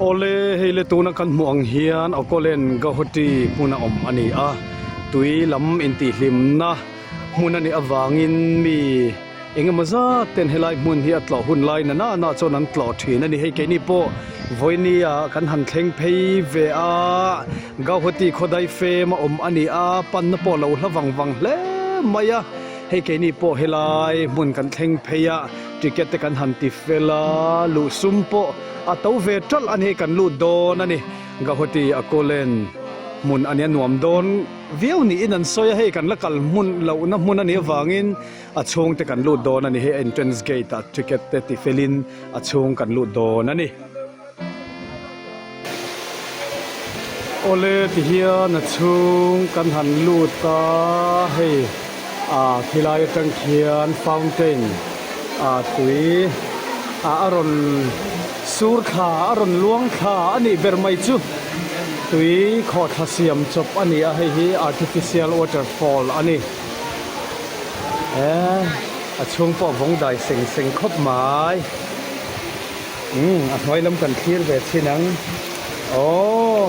Awle, hei le tuna kan hmuh ang hian Awkawlen Gauhati hmun a awm a ni a, tui lam intihhlimna hmun a nih avangin mi eng emaw zat ten helai hmun hi a tlawh hun lai na na chuan an tlawh thin a ni. Hei keini pawh vawinia kan han thleng phei ve a, Gauhati khawdai fem a awm a ni a, panna pawh a lo hla vang vang hle mai a, hei keini pawh helai hmun kan thleng phei a. Ticket te kan han ti fel a, luh sum pawh a to ve ṭalh a ni, kan lut dawn a ni. Gauhati a Kawlen hmun a nia nuam dawn viau niin an sawi a, hei kan la kal hmun lohna hmun a nih avangin a chhung te kan lut dawn a ni, hei entrance gate ah ticket te ti felin a chhung kan lut dawn a ni. Awle tihian a chhung kan han lut a hei ah khilai atang khian fountain ah tui ah a rawn sur thla a rawn luang thla a nih ber mai chu tui khawhthla siam chawp a ni a hei hi artificial waterfall a ni eh a chhung pawh vawng dai seng seng khawp mai. Umm a hnuai lam kan thlir ve chhin ang aww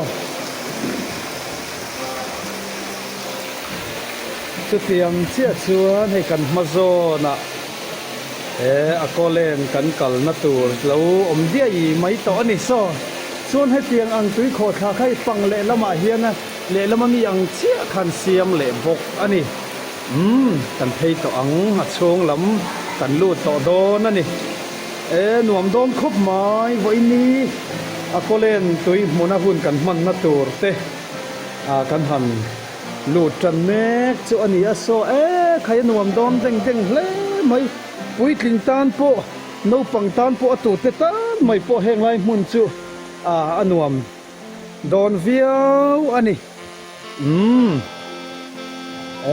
chutiang chiah chuan hei kan hma zawnah he a kawlen kan kalna tur lo awm diai mai tawh a ni saw chuan hetiang ang tui khawhthla kha hei pang lehlamah hian lehlam ami ang chiah khan siam leh bawk a ni umm kan phei tawh ang a chhung lam kan lut tawh dawn a ni. E nuam dawn khawp mai vawiin i a kawlen tui hmuna hun kan hmanna tur te ah kan han lut tan mek chu a ni a saw e khai a nuam dawn deng deng hle mai puitling tan pawh naupang tan pawh a tute tan mai pawh heng lai hmun chu ah a nuam dawn viau a ni. Umm.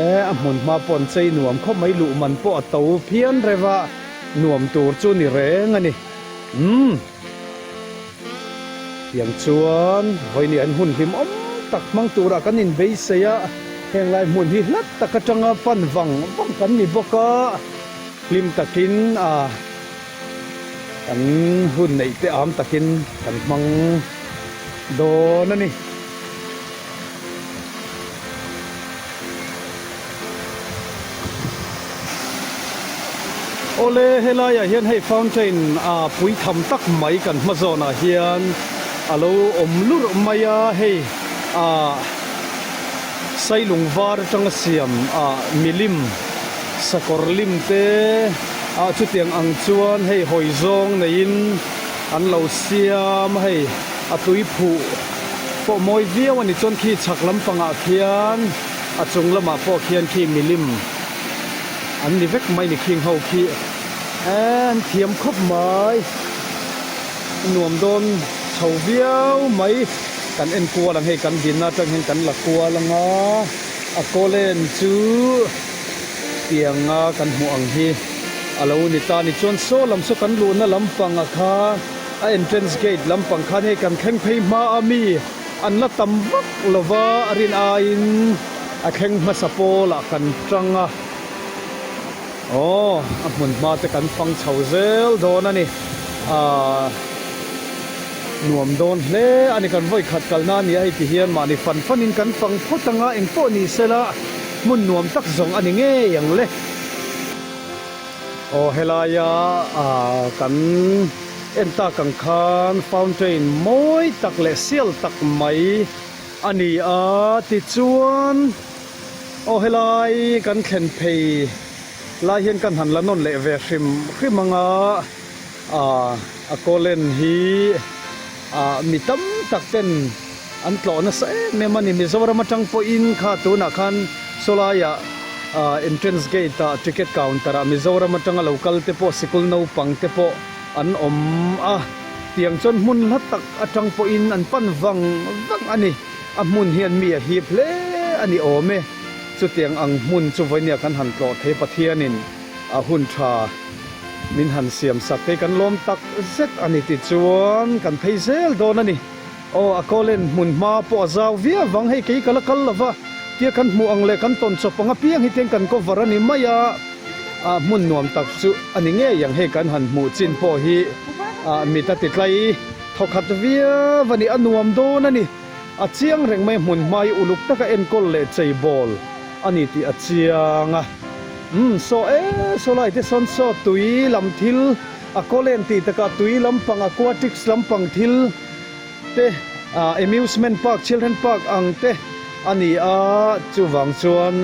E, a hmun hma pawh an chei nuam khawp mai, luh man pawh a to phian reuh a, nuam tur chu ni reng a ni. Umm. Tiang chuan vawiin an hun hlimawm tak hmang turah kan inbeisei a, heng lai hmun hi hlat tak atanga pan vang vang kan ni bawk a, hlim takin a kan hun neih te am takin kan hmang dawn a ni. Awle helaiah hian hei fountain ah pui tham tak mai kan hma zawnah hian a lo awm lurh mai a hei ah sailung var atanga siam ah milim sakawr lim te ah chutiang ang chuan hei hawi zawng neiin an lo siam a hei a tui phuh pawh mawi viau a ni chuan khi chhak lampangah khian a chung lamah pawh khian khi milim an ni vek mai ni khing ho khi an thiam khawp mai nuam dawn chho viau mai kan en kual ang hei kan dinna atang hian kan la kual ang a a kawlen chu tianga kan hmuh ang hi a lo ni ta ni chuan saw lam saw kan luhna lampangah kha. A entrance gate lampang khan hei kan thleng phei hma a mi an la tam vak lova a rin aiin a thleng hmasa pawlah kan tang a aw a hmun hma te kan fang chho zel dawn a ni ahh nuam dawn hle a ni kan vawi khat kalna a ni a hei ti hian mahni fan fanin kan fang phawt ang a engpawh ni sela hmun nuam tak zawng a ni ngei ang le. Aw helaia ah kan en tak ang khan fountain mawi tak leh sial tak mai a ni a tichuan aw helai kan thlen phei lai hian kan han la nawn leh ve hrim hrim ang a ah a kawlen hi ah mi tam tak ten an tlawh nasa em em a ni Mizoram atang pawhin kha tunah khan sawlaiah ah entrance gate ah ticket counter ah Mizoram atanga lo kal te pawh sikul naupang te pawh an awm a tiang chuan hmun hla tak atang pawhin an pan vang vang a ni a hmun hian mi a hip hle a ni awm e chutiang ang hmun chu vawinia kan han tlawh thei Pathianin a hun tha min han siam sak te kan lawm tak zet a ni tichuan kan phei zel dawn a ni. Aw a kawlen hmun hma pawh a zau viau vang hei kei ka la kal lova tia kan hmuh ang leh kan tawn chawp ang apiang hi tiang kan cover a ni mai a, ah hmun nuam tak chu a ni ngei ang hei kan han hmuh chin pawh hi ah mit a ti tlai. thawkhat viau a ni, a nuam dawn a ni. A chiang reng mai hmun hmai uluk taka enkawl leh cheibawl a ni tih a chiang a. Umm saw e, saw lai te sawn saw tui lam thil a kawlen tih takah tui lampang aquatics lampang thil te amusement park children park ang te a ni a, chuvang chuan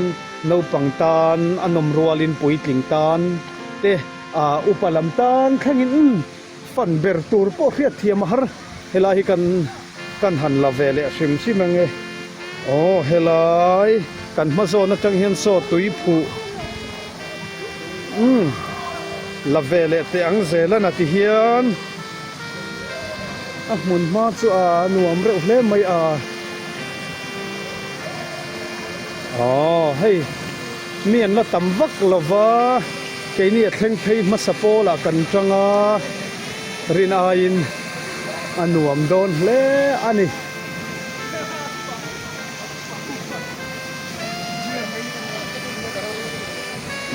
naupang tan a nawm rualin puitling tan te upa lam tan thlengin umm fan ber tur pawh hriat thiam a har helai hi kan kan han la ve leh hrim hrim ang e aw helai kan hma zawn atang hian saw tui phuh umm la ve leh teh ang zel a na ti hian. A hmun hma chu a nuam reuh hle mai a. Aw hei mi an la tam vak lo va, keini a thleng phei hmasa pawlah kan tang a, rin aiin a nuam dawn hle a ni.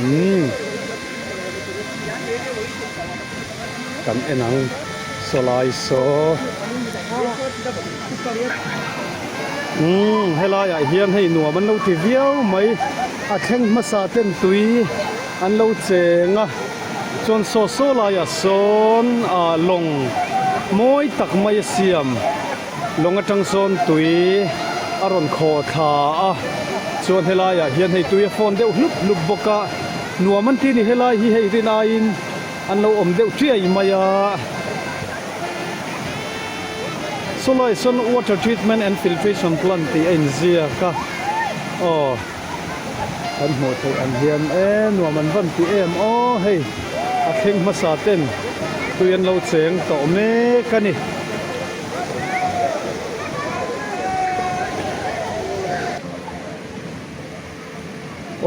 Umm kan en ang sawlai saw umm helai ah hian hei nuam an lo ti viau mai a thleng hmasa ten tui an lo cheng a chuan saw saw lai ah sawn ah lawng mawi tak mai a siam. Lawng atang sawn tui a rawn khaw thla a, chuan helaiah hian hei tui a fawn deuh hlup hlup bawk a, nuam an ti a ni helai hi hei rin aiin an lo awm deuh chiai mai a. Sawlai sawn water treatment and filtration plant tih a inziak a, aw kan hmuh theih ang hian e nuam an van ti em aw hei a thleng hmasa ten tui an lo cheng tawh mek a ni.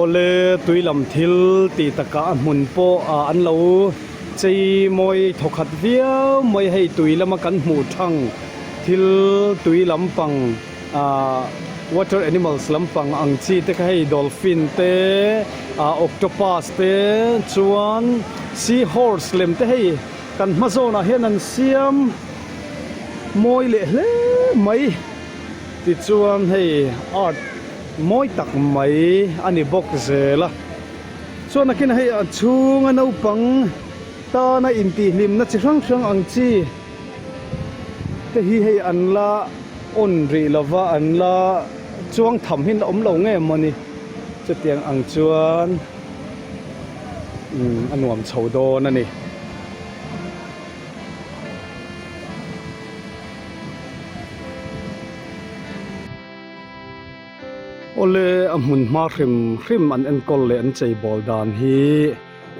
Awle tui lam thil tih takah a hmun pawh ah an lo chei mawi thawkhat viau mai hei tui lama kan hmuh thang thil tui lampang ah water animals lampang ang chi te kha hei dolphin te ah octopus te chuan sea horse lem te hei. Kan hma zawnah hian an siam mawi leh hle mai tichuan hei art mawi tak mai a ni bawk zel a chuan nakinah hei a chhunga naupang tana intihhlimna chi hrang hrang ang chi te hi hei an la on rih lova an la chuang tham hi an la awm lo nge mawni chutiang ang chuan. Umm a nuam chho dawn a ni. Awle a hmun hma hrim hrim an enkawl leh an cheibawl dan hi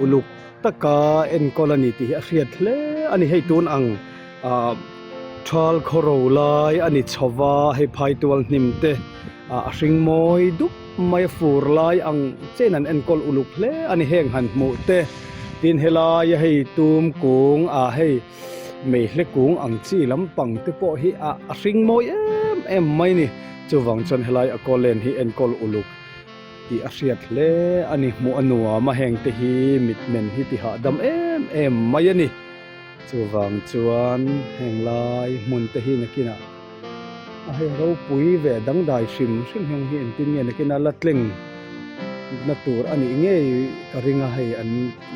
uluk taka enkawl a ni tih hi a hriat hle a ni. Hei tun ang ah thal khawro lai a ni chho va hei phaitual hnim te ah a hring mawi dup. Mai a fur lai ang chen an enkawl uluk hle a ni heng han hmuh te tin helaia hei tum kung ah hei meihle kung ang chi lampang te pawh hi ah a hring mawi em em mai ni chuvang chuan helai a kawlen hi enkawl uluk tih a hriat hle a ni hmuh a nuam a heng te hi mitmen hi ti hahdam em em mai a ni chuvang chuan heng lai hmun te hi nakinah. A hei ropui ve dangdai hrim hrim heng hi engtin nge nakin a la tleng na tur a nih ngei ka ring a hei an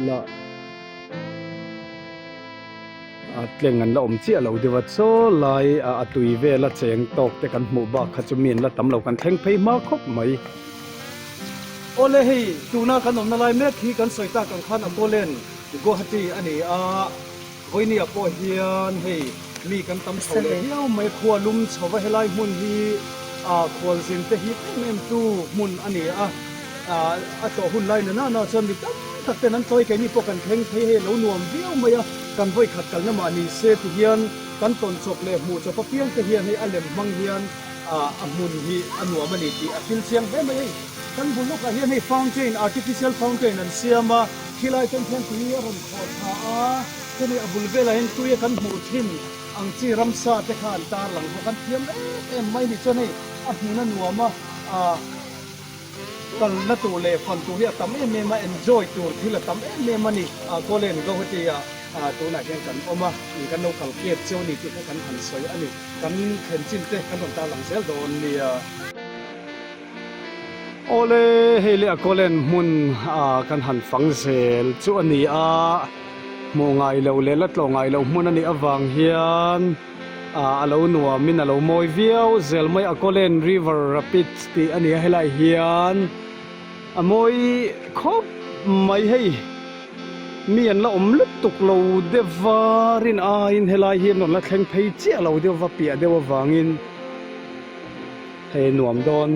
la a tleng an la awm chiah lo deuh a chaw lai a a tui vel a cheng tawk te kan hmuh bak kha chu mi an la tam lo kan thleng phei hma khawp mai. Awle hei tuna kan awmna lai mek hi kan sawi tak ang khan a Kawlen Guwahati a ni a. Vawinia pawh hian hei mi kan tam chho leh viau mai, khua lum chho va helai hmun hi ah khualzin te hip em em tu hmun a ni a, ah a tlawh hun lai na nana chuan mi tam tak ten an tlawi keini pawh kan thleng phei hei a lo nuam viau mai a, kan vawikhat kalna mah ni se ti hian kan tawn chawp leh hmuh chawp apiang te hian hei a lem hmang hian ah a hmun hi a nuam a ni tih a thil chiang hle mai hei kan bul lawkah hian hei fountain artificial fountain an siam a. Khilai chuan khian tui a rawn khawh thla a, chumi a bul velah hian tuia kan hmuh thin ang chi ramsa te kha an tar lang bawk. An thiam em em mai ni chuan hei a hmun a nuam a, ah kalna tur leh fan tur hi a tam em em a, enjoy tur thil a tam em em a ni. Ah Kawlen Guwahati ah. Tunah hian kan awm a, in kan lo kal kep cheu a ni tih kha kan han sawi a ni. Kan thlen chin te kan rawn tarlang zel dawn nia. Awle, hei leh a kawlen hmun kan han fang zel chu a ni a, hmuh ngai loh leh la tlawh ngai loh hmun a nih avang hian a lo nuamin a lo mawi viau zel mai a. Kawlen River Rapids tih a ni a, helaiah hian a mawi khawp mai hei. Mi an la awm lutuk lo deuh va, rin aiin helai hi an rawn la thleng phei chiah lo deuh va, piah deuh avangin hei nuam dawn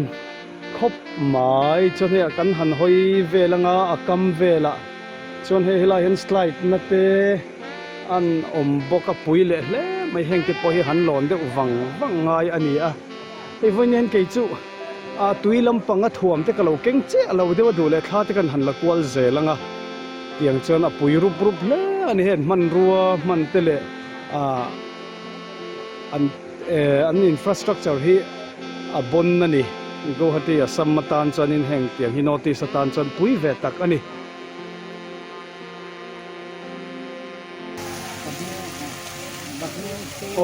khawp mai. Chuan hei ah kan han hawi vel anga a kam velah chuan hei helai hian slide na te an awm bawk a, pui leh hle mai heng te pawh hi han lawn deuh vang vang ngai a ni a. Hei vawiin hian kei chu a tui lampang a thuam te ka lo keng chiah lo deuh a duh leh thla te kan han la kual zel ang a tiang chuan a pui rup rup hle a ni heng hmanrua hman te leh ah an eh an infrastructure hi a bawn a ni Guwahati Assam atan chuanin heng tiang hi North East atan chuan pui ve tak a ni.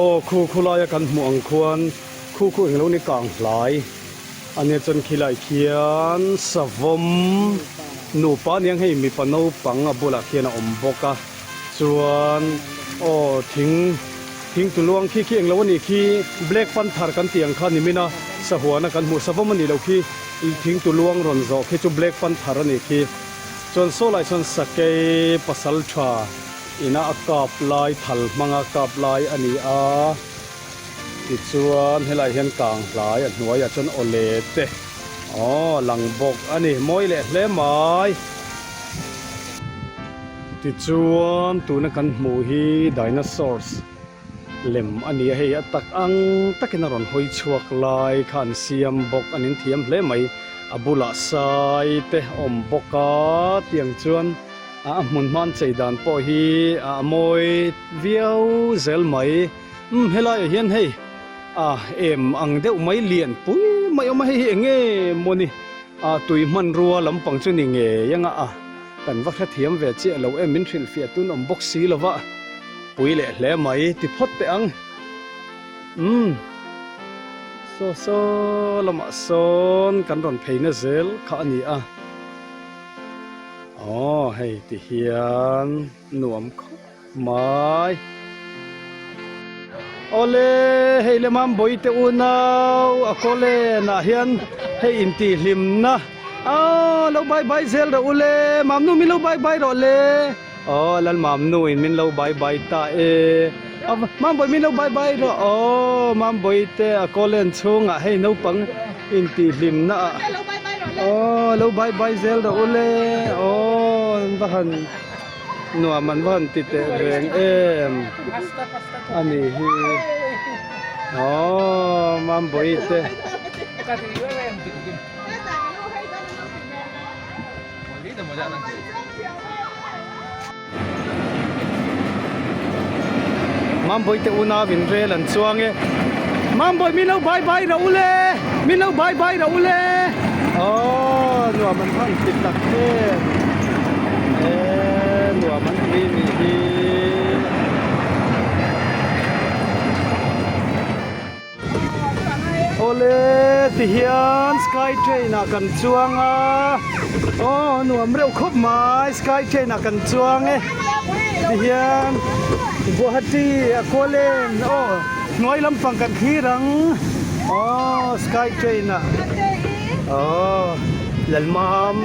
Aw khu khu laia kan hmuh ang khuan khu khu englo ni kang hlai a nia chuan khilai khian savawm nupa aniang hei mipa naupang a bulah khian a awm bawk a chuan aw thing thing tuluang khi khi englo anih khi black panther kan tih ang kha ni min a sahuana kan hmuh savawm anih loh khi thing tuluang rawn zawh khi chu black panther anih khi. Chuan saw lai chuan sakei pasal tha ina a kap lai thal hmanga kap lai a ni a, tichuan helaiah hian kang hlai a hnuaiah chuan awle te aw lang bawk a ni mawi leh hle mai. Tichuan tuna kan hmuh hi dinosaurs lem a ni a, hei a tak ang takin a rawn hawi chhuak lai kha an siam bawk an inthiam hle mai a bulah sai te awm bawk a tiang chuan a hmun hman chei dan pawh hi a mawi viau zel mai umm helaiah hian hei a em ang deuh mai lian pui mai awm a hei hi eng nge mawni a tui hmanrua lampang chu ni ngei anga a kan va hrethiam ve chiah lo em min hrilhfiah tun awm bawk si lova. Pui leh hle mai ti phawt teh ang. Umm saw saw lamah sawn kan rawn phei na zel kha a ni a. Aw hei ti hian nuam khawp mai. Awle hei le mam bawi te unau a kawlen ah hian hei intihhlimna aw lo bye bye zel rawh u le mamnu min lo bye bye rawh le. Aw Lalmam nu in min lo bye bye ta e. Aw Mambawi min lo bye bye rawh. Aw Mambawi te a kawlen chhungah hei naupang intihhlimna ah. Aw lo bye bye zel rawh u le. Aw an va han nuam an va han ti teh reng em a ni hi. Aw Mambawi te. Mambawi te unau in rel an chuang e. Mambawi min lo bye bye rawh u le! Min lo bye bye rawh u le! Aww nuam an hman ti tak em! Eee nuam an ti nih hi. Awle ti hian sky train ah kan chuang a aw nuam reuh khawp mai sky train ah kan chuang e ti hian Guwahati a kual em aw hnuai lampang kan thlir ang aw sky train ah aw Lalmam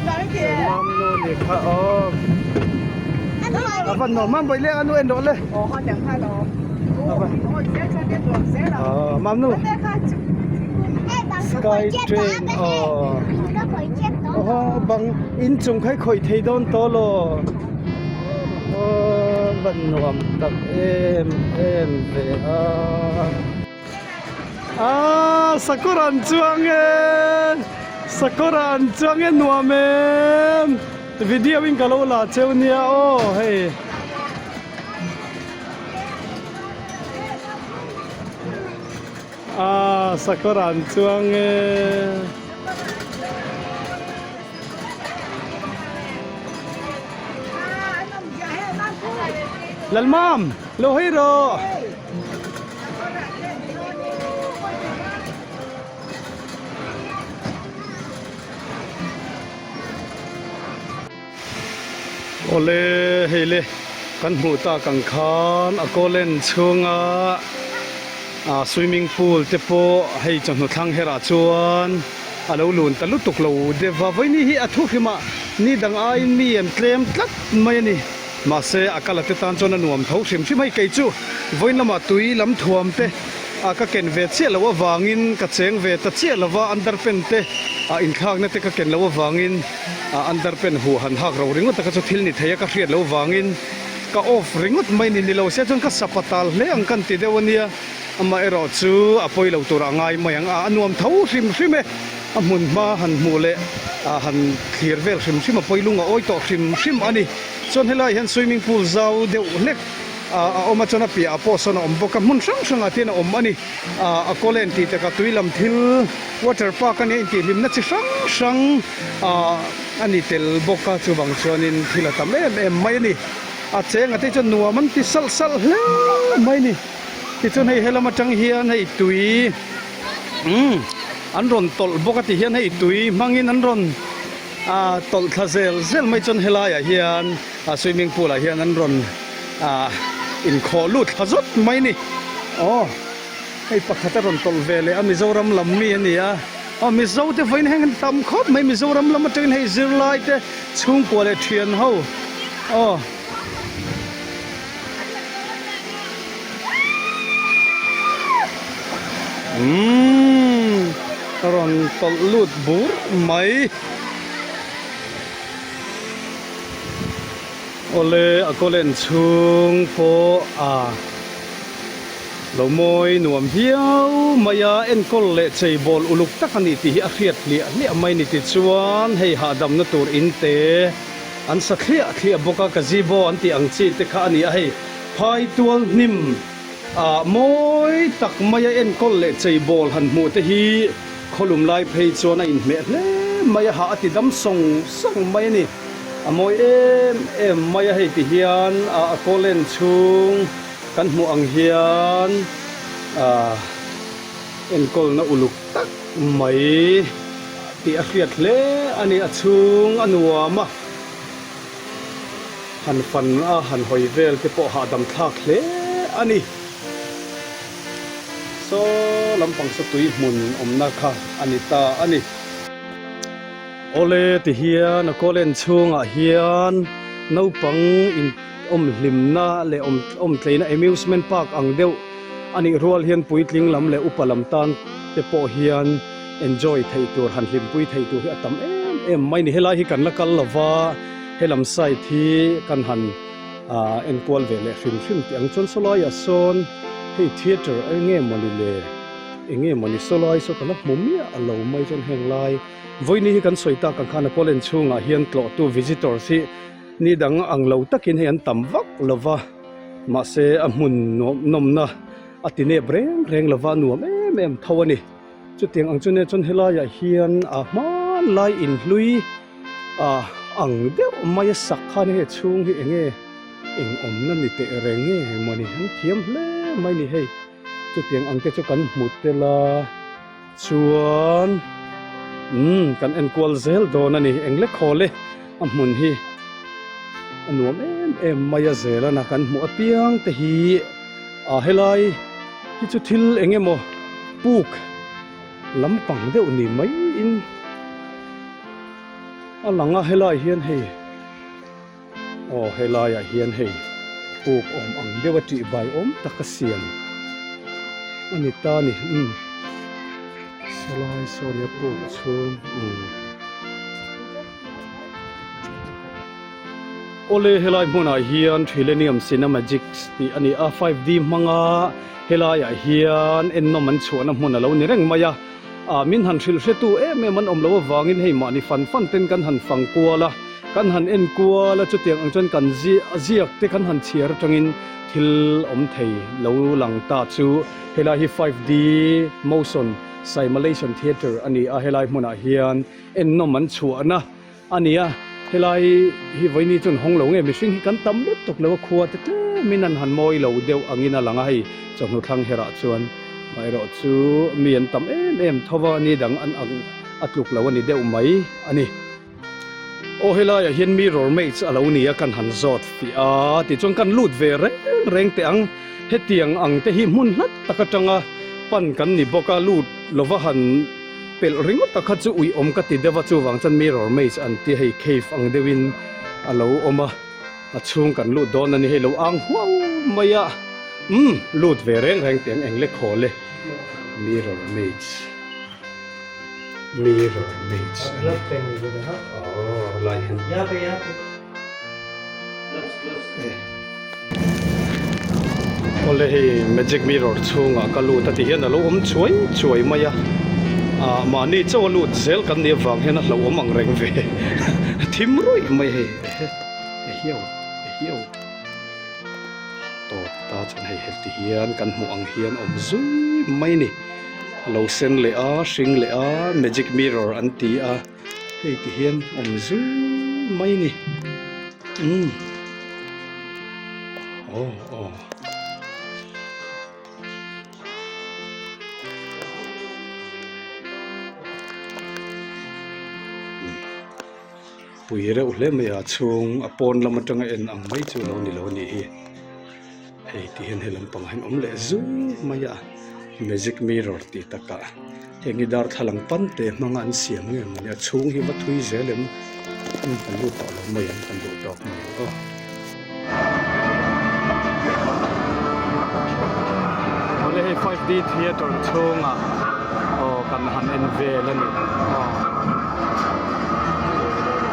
Lalmam nu ni kha aw a van nuam mam vawi leng a nu en rawh le. Mamnu sky train aw aw bang in chung kha i khawih thei dawn tawh law aw van nuam tak em em ve a ah sakawr an chuang e sakawr an chuang e nuam em video in ka lo la cheu nia aw hei. Ah sakawr an chuang e. Lalmam lo hawi rawh. Awle hei le kan hmuh tak ang khan a kawlen chhunga ah swimming pool te pawh hei chawhnu thlang herah chuan a lo lun ta lutuk lo deuh va vawiini hi a thu hrimah ni dang aiin mi em tlem tlat mai a ni mahse a kal a te tan chuan a nuam tho hrim hrim hei kei chu vawiin lamah tui lam thuam te ah ka ken ve chiah loh avangin ka cheng ve ta chiah lova underpant te ah inthlakna te ka ken loh avangin. Ah underpant huh han hak ro ringawt a kha chu thil ni thei a ka hriat loh vangin ka off ringawt mai ni ni lo se chuan ka sapa tal hle ang kan ti deuh a nia amaherawh chu a pawi lo turah a ngai mai ang a a nuam tho hrim hrim e a hmun hma han hmuh leh ah han thlir vel hrim hrim a pawi lung a awi tawh hrim hrim a ni chuan helai hian swimming pool zau deuh hlek ah a awm a chuan a piah ah pawh sawn a awm bawk a hmun hrang hrangah te hian a awm a ni ah a kawlen tih takah tui lam thil water park a nia intihhlimna chi hrang hrang ah a ni tel bawk a chuvang chuanin thil a tam em em mai a ni a chenga te chuan nuam an ti salh salh hle mai a ni tichuan hei helam atang hian hei tui umm an rawn tawlh bawk a ti hian hei tui hmangin an rawn ah tawlh thla zel zel mai chuan helaiah hian ah swimming pool ah hian an rawn ah inkhawh lut thla zawt mai a ni aw. Hei pakhat a rawn tawlh ve leh a Mizoram lam mi a ni a, aw Mizo te vawiin heng an tam khawp mai Mizoram lam atangin hei zirlai te chhungkua leh thian ho aw. Umm a rawn tawlh lut bur mai. Awle a kawlen chhung pawh a. Lo mawi nuam viau mai a, enkawl leh cheibawl uluk tak a ni tih hi a hriat hliah hliah mai ni tichuan hei hahdamna tur in te an sa thliah thliah bawk a, gazebo an tih ang chi te kha a ni a, hei phai tual hnim ah mawi tak mai a enkawl leh cheibawl han hmuh te hi khawlum lai phei chuan a inhmeh hle mai a, hah a ti dam sawng sawng mai a ni, a mawi em em mai a hei ti hian a kawlen chhung. Kan hmuh ang hian ah enkawlna uluk tak mai tih a hriat hle a ni. A chhung a nuam a, han fan a han hawi vel te pawh hahdam thlak hle a ni. Saw lampang saw tui hmun awmna kha a ni ta a ni. Awle ti hian a kawlen chhungah hian naupang in. Awm hlimna leh awm awm tleina amusement park ang deuh a nih rual hian puitling lam leh upa lam tan te pawh hian enjoy theih tur han hlimpui theih tur hi a tam em em mai ni. Helai hi kan la kal lova helam side hi kan han ah enkual ve leh hrim hrim tih ang chuan sawlaiah sawn hei theatre eng nge mawni le eng nge mawni sawlai saw ka la hmu miah lo mai chuan heng lai vawiin hi kan sawi tak ang khan a kawlen chhungah hian tlawhtu visitors hi Ni dang ang lo takin hei an tam vak lo va, mahse a hmun nuam nawmna a ti nep reng reng lo va, a nuam em em tho a ni. Chutiang ang chu nia chuan helaiah hian a hmanlai inhlui ah ang deuh mai a sak khan hei a chhung hi eng nge eng awmna ni teh reng nge mawni an thiam hle mai ni hei. Chutiang ang te chu kan hmu tel a. Chuan umm kan enkual zel dawn a ni eng lek hawl e a hmun hi a nuam em em mai a zel a na kan hmuh apiang te hi ah helai hi chu thil eng emaw puk lampang deuh ni mai in a lang a helai hian hei. Aw helai ah hian hei puk awm ang deuh a tih bai awm tak a siam a ni ta a ni umm sawlai saw nia puk chhung umm awle helai hmunah hian Trilenium Cinemagics tih a ni a 5D hmanga helai ah hian ennawm an chhuahna hmun a lo ni reng mai a ah min han hrilh hretu em em an awm loh avangin hei mahni fan fan ten kan han fang kual a. Kan han en kual a chutiang ang chuan kan ziak te kan han chhiar atangin thil awm thei lo lang ta chu helai hi 5D motion simulation theatre a ni a helai hmunah hian ennawm an chhuahna a ni a helai hi vawiini chuan hawng lo nge mihring hi kan tam lutuk lo a khua te tlem. tlemin an han mawi lo deuh angin a lang a, hei chawhnu thlang herah chuan amaherawh chu mi an tam em em tho va, ni dang an ang a tluk lo a ni deuh mai a ni. Aw helaiah hian mirror maze a lo ni a kan han zawt fiah a, tichuan kan lut ve reng reng teh ang, hetiang ang te hi hmun hlat tak atanga pan kan ni bawk a, lut lova han pelh ringawt tak kha chu uih awm ka ti deuh a, chuvang chuan mirror maze an tia hei cave ang deuhin a lo awm a, a chhung kan lut dawn a ni, hei lo ang huau mai a, umm lut ve reng reng teh ang eng le khawl e mirror maze. Mirror maze a ni. Aww lai hian. Awle hei magic mirror chhungah ka lut a ti hian a lo awm chuai chuai mai a. Ah mahni chauh a lut zel kan nih avang hian a hlauhawm ang reng ve. A thim ruih mai hei. Ehiau ehiau. Tawp ta chuan hei heti hian kan hmuh ang hian awm zui mai a ni. A lo sen leh a hring leh a magic mirror an ti a hei ti hian awm zui mai a ni umm aw aw. Pui reuh hle mai a chhung a pawn lam atanga en ang mai chu lo ni lo a nih hi hei ti hian he lampangah hian awm leh zui mai a magic mirror tih takah heng hi darthlalang pan te hmanga an siam nge mawni a chhung hi va thui zel em kan lut tawh lo mai ang kan duh tawk mai ang aw. Awle hei 5D theatre chhungah aw kan han en vel a ni aw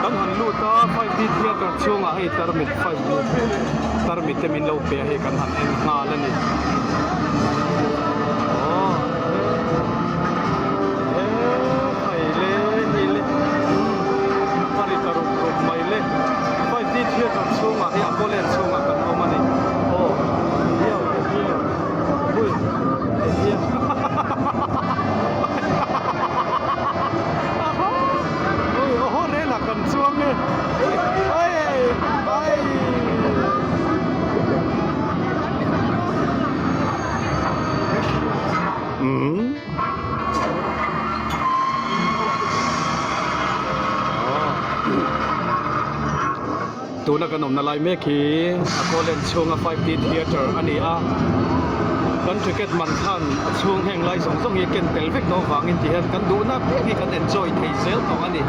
kan han lut a 5D theatre chhungah hei tarmit 5D tarmit te min lo pe a hei kan han en nghal a ni aw he he le hei le a ri ta rup rup mai le. 5D theatre chhungah hi Aqualand chhungah kan awm a ni. Aw hiau hiau hui hiau ui aw rel ah kan chuang e ai ai umm. Tuna kan awmna lai mek hi Aqualand chhunga 5D theatre a ni a, kan ticket man khan a chhung heng lai zawng zawng hi a ken tel vek tawh avangin ti hian kan duhna piang hi kan enjoy thei zel tawh a ni.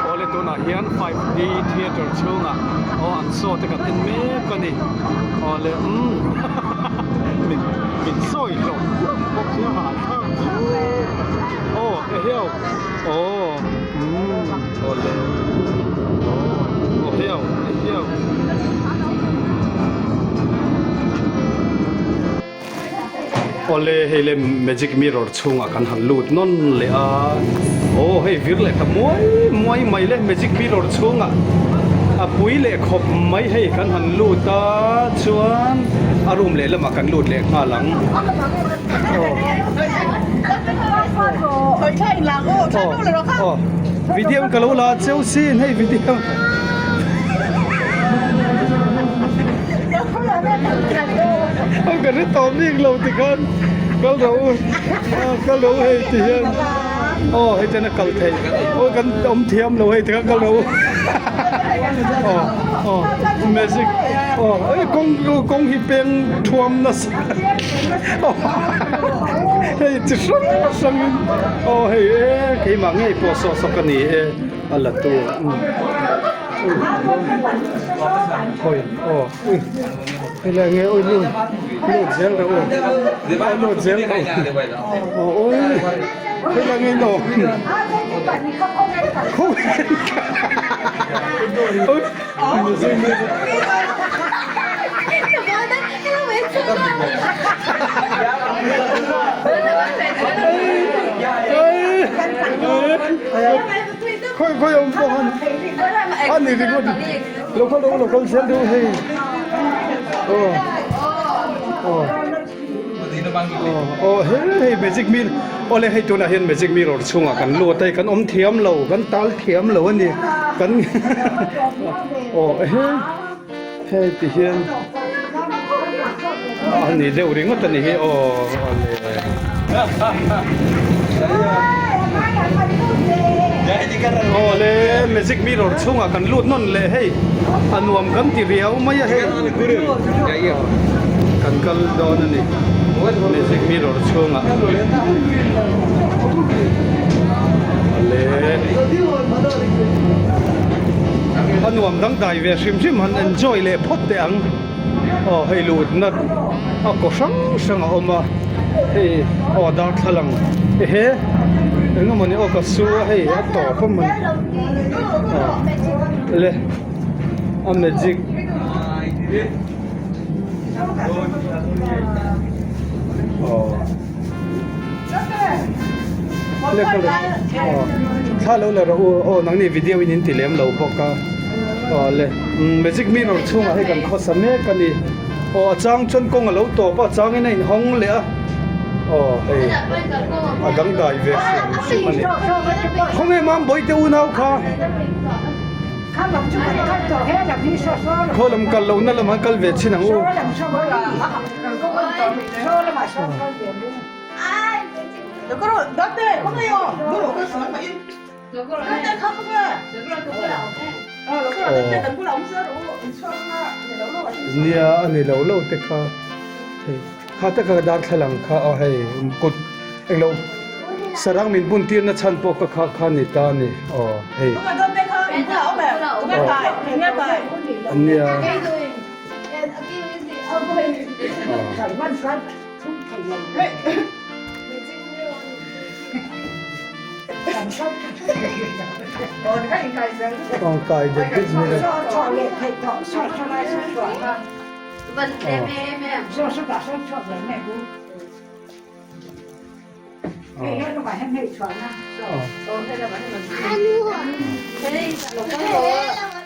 Awle tunah hian 5D theatre chhungah aw an show te kan en mek a ni. Awle umm min min sawi hlawm bawk sia hahthlak chu aw ehiau aw umm awle aw ehiau ehiau. Awle hei le magic mirror chhungah kan han lut nawn leh a aw hei vir leh ta muai muai mai le magic mirror chhungah a pui leh khawp mai hei kan han lut a chuan a room leh lamah kan lut leh nghal ang aw aw video ka lo la cheu sin hei video. Aw ka hre tawh bik lo ti khan kal rawh u kal rawh u hei ti hian aw hei chuan a kal theih aw kan awm thiam lo hei ti khan kal rawh u aw aw magic aw ei kawng kawng hi peng thuam nasa aw hei chi hrang hrang in aw hei e keimah ngei pawh saw saw ka ni e a la tu Khawi aw ui helai nge ui lut lut zel rawh u a lut zel rawh u aw ui helai nge no khawi ui Khawi khawi awm pawh han a ni ringawt lo kal rawh u lo kal zel deuh hei aw aw aw he hei magic mir awle hei tunah hian magic mirror chhungah kan lut a hei kan awm thiam lo kan tal thiam lo a ni kan aw he hei ti hian. A ni deuh ringawt a ni hi aw awle. Awle magic mirror chhungah kan lut nawn leh hei a nuam kan ti riau mai a hei kan kal dawn a ni magic mirror chhungah awle a nuam dangdai ve hrim hrim han enjoy leh phawt teh ang. Aw hei lutna a kaw hrang hrang a awm a hei aw darthlalang ehe eng emawni aw ka su a hei a tawp a mawni aw le a magic aw le ka aw thla lo la rawh u aw nangni video in in ti lem lo bawk a aw le magic mirror chhungah hei kan khawsa mek a ni aw a chang chuan kawng a lo tawp a a changin a inhawng leh a aw hei a dangdai ve hrim hrim a ni khawnge Mambawi te unau kha khaw lam kal lohna lamah kal ve chin ang u. Nia a ni lo lo te kha hei kha te kha darthlalang kha aw hei kut englo sarang min bun tir na chhan pawh ka kha kha ni ta a ni aw hei aw nia. Tawngtai det det zir a.